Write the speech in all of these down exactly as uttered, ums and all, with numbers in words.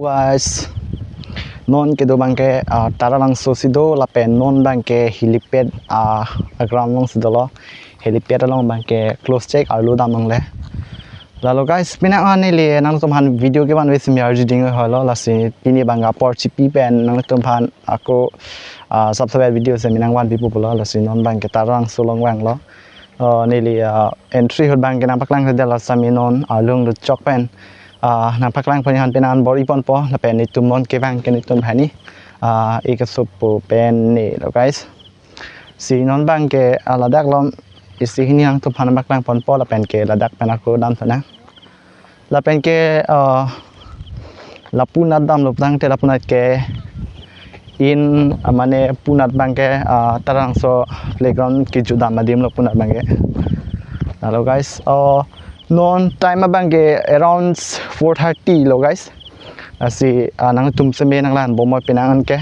Guys, non kedo abangke, ah, Taralangso si do lapen non abangke helipad, ah, aground along si dolo. Helipad along abangke close check arlo dam longle. Lalo guys, penang an neli nangtumphan video kevan ave semi arju ding holo, lasi pini abang apor chipi pen nangtumphan ako, ah, sab sab video semi nangvanpipo pulo, lasi non abangke Taralangso along vanglo. Ah, neli, ah, entry ahut abangke nangpaklang kedel, lasi semi non, ah, lung lut chok pen, ah, nangpaklang pon, han penang an bor-i ponpo lapen netum non kevang ke netum hani, ah, ik kesopo pen ne lo guys. Si non abangke, ah, ladak along isi hini nangtumphan nangpaklang ponpo lapen ke ladak pen ako dam sana. Lapen ke, ah, lapu anat damlo tangte lapu anat ke in, ah, mane pu anat abangke, ah, Taralangso playground kejut dam adim lo pu anat abangke. Lalo guys, ah, non time abangke around four thirty lo guys. Lasi, ah, nangtum semi nanglangbom penang an ke.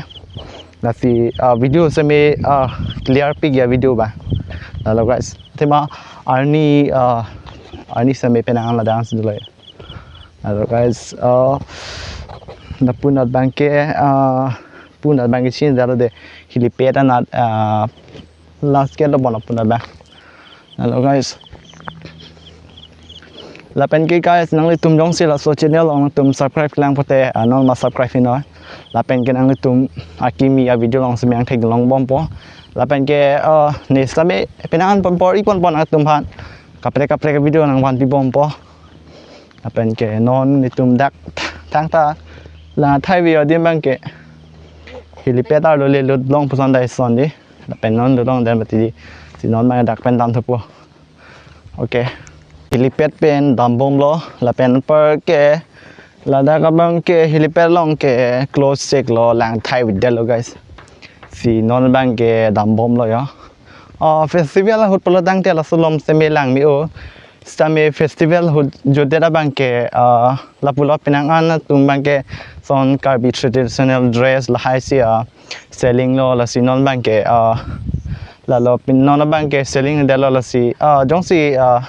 Lasi, ah, video semi, ah, clear pik ya video abang. Lalo guys, athema arni, ah, arni semi penang an ladak si dolo. Lalo guys, ah, lapu anat abangke, ah, pu anat abangke chin dalo de helipad anat, ah, last ke lo bon lapu anat abang. Lalo guys. Lapen ke guys, nanglitum jongsi laso channel along nangtum subscribe lang pote, ah, non ma subscribe heno. Lapen ke nanglitum akimi a video along semi nangtheklongbompo. Lapen ke, ah, ne semi penang an pon bor-i ponpo nangtumphan. Kaprek kaprek video nangvanpibompo. Lapen ke non netum dak tangta la thai video adim abangke helipad arlo le lut long puson dai son di. Lapen non lut long dan mati di. Si non abang dak pen dam thupo. Okay. Helipad pen dambomlo lapen anpar ke ladak abangke helipad along ke close check lo, lang thai video lo guys. Si non abangke dambomlo yo. Ah, festival ahut pulo tangte laso along semi lang me-o. Sitame festival ahut jutdet abangke, ah, lapulo penang an atum abangke son Karbi traditional dress lahai si, ah, selling lo, lasi non abangke, ah, lalo pin non abangke selling detlo, lasi, ah, jongsi, ah,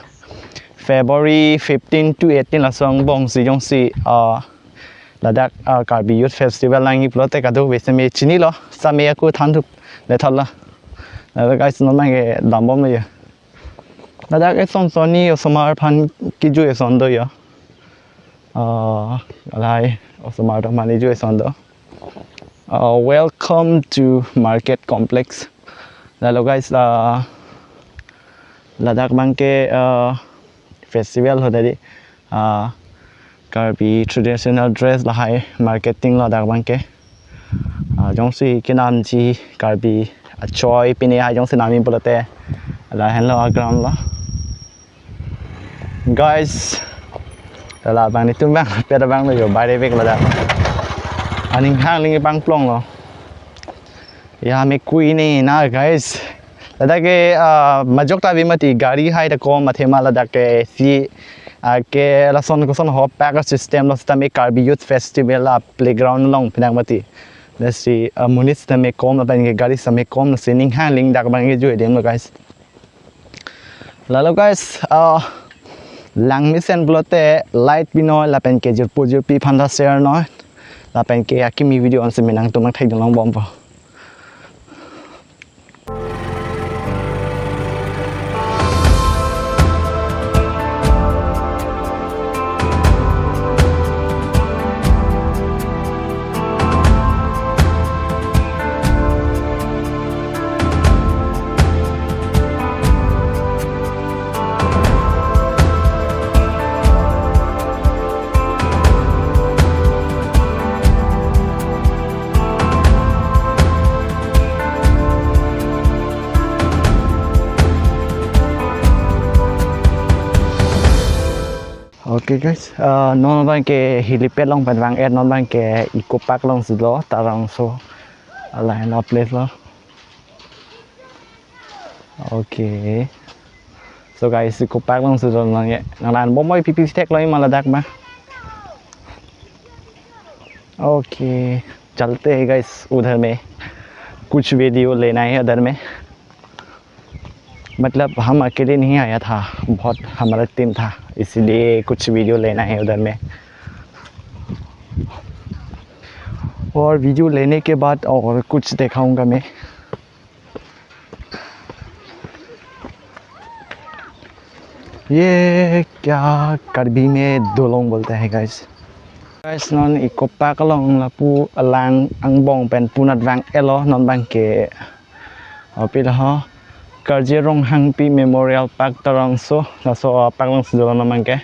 February fifteen to eighteen laso angbong si jongsi, ah, ladak, ah, Karbi Youth Festival nangji pulote kadokave semi chinilo, semi ako than thup le thotlo. Ladak guys, non abangke dambomlo yo. Ladak eson sonni osomar aphan kejui eson do yo. Ah, lahai osomar atum aphan kejui eson do. Ah, welcome to market complex. Lalo guys, ah, ladak abangke, ah, festival ahut di, ah, Karbi traditional dress lahai marketing lo ladak abangke. Ah, jongsi kenamji Karbi achoi pine hai jongsi namji pulote lahenlo aground lo. Guys, la abang netum abang pet abang lo yo, baire vek ladak. Aning hang ling abang plong lo. Ya me kui ne na guys. Ladak ke, ah, majok ta ave mati, gari hai ta kom athema ladak ke si, ah, ke lason koson ho pack system lo sitame Karbi Youth Festival a playground along penang mati. Lasi, ah, monit sitame kom lapen ke gari sitame kom, lasi ning hang ling dak abangke jui adim lo guys. Lalo guys, ah, lang mesen pulote like pinoi lapen ke jirpo jirpi aphanta share noi. Lapen ke akimi video an semi nangtum nangtheklongbompo. Okay guys, ah, non abangke helipad along pen vang-et, non abangke Eco Park along si lo, Taralangso. Lahenlo place lo. Okay. So guys, Eco Park along si lo nang ye. Nanglangbom oi, pipi stek lo ma ladak ma. Okay. चलते हैं गाइस, उधर में कुछ वीडियो लेना है उधर में। मतलब हम अकेले नहीं आया था, बहुत हमारा टीम था, इसीलिए कुछ वीडियो लेना है उधर में। और वीडियो लेने के बाद और कुछ दिखाऊंगा मैं। ये क्या, करबी में दुलोंग बोलते हैं guys. Guys, non Eco Park along lapu alang angbong pen punat vang-etlo, non bangke apil ho Karjong Ronghangpi Memorial Park Tarongso, laso park along si dolo non bangke.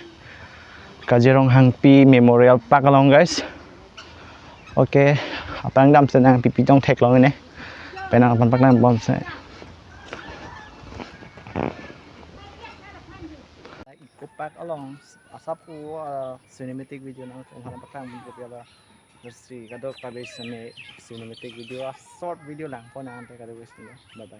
Karjong Ronghangpi Memorial Park along guys. Oke, aphrang damsi nangpipi tong theklong ne. Penang aphan paklang bomsi. Eco Park along asap u, uh, cinematic video nangtum aphan paklang bomsi piala. Terus si kadokave seme cinematic video, ah, short video lang po nang ante kadokave seme. Bye bye.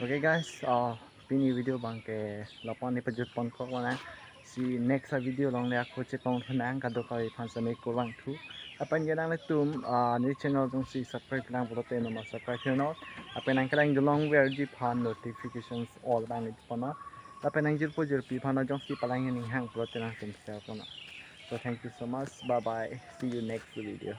Okay guys, uh, pini video bangke lapu-an ni pajut pon kok mana. Si next a video along le ako chetong thu nang, kadokave aphan seme kurvangthu. Lapen ke nanglitum, ah, ne channel jongsi subscribe lang pulote nomar subscribe thunon. Lapen nangkelang dulong verji aphan notifications all bang ponnon. Lapen nangjirpo jirpi aphan jongsi palangji aning hang pulote nangtum share ponnon. So thank you so much. Bye bye. See you next video.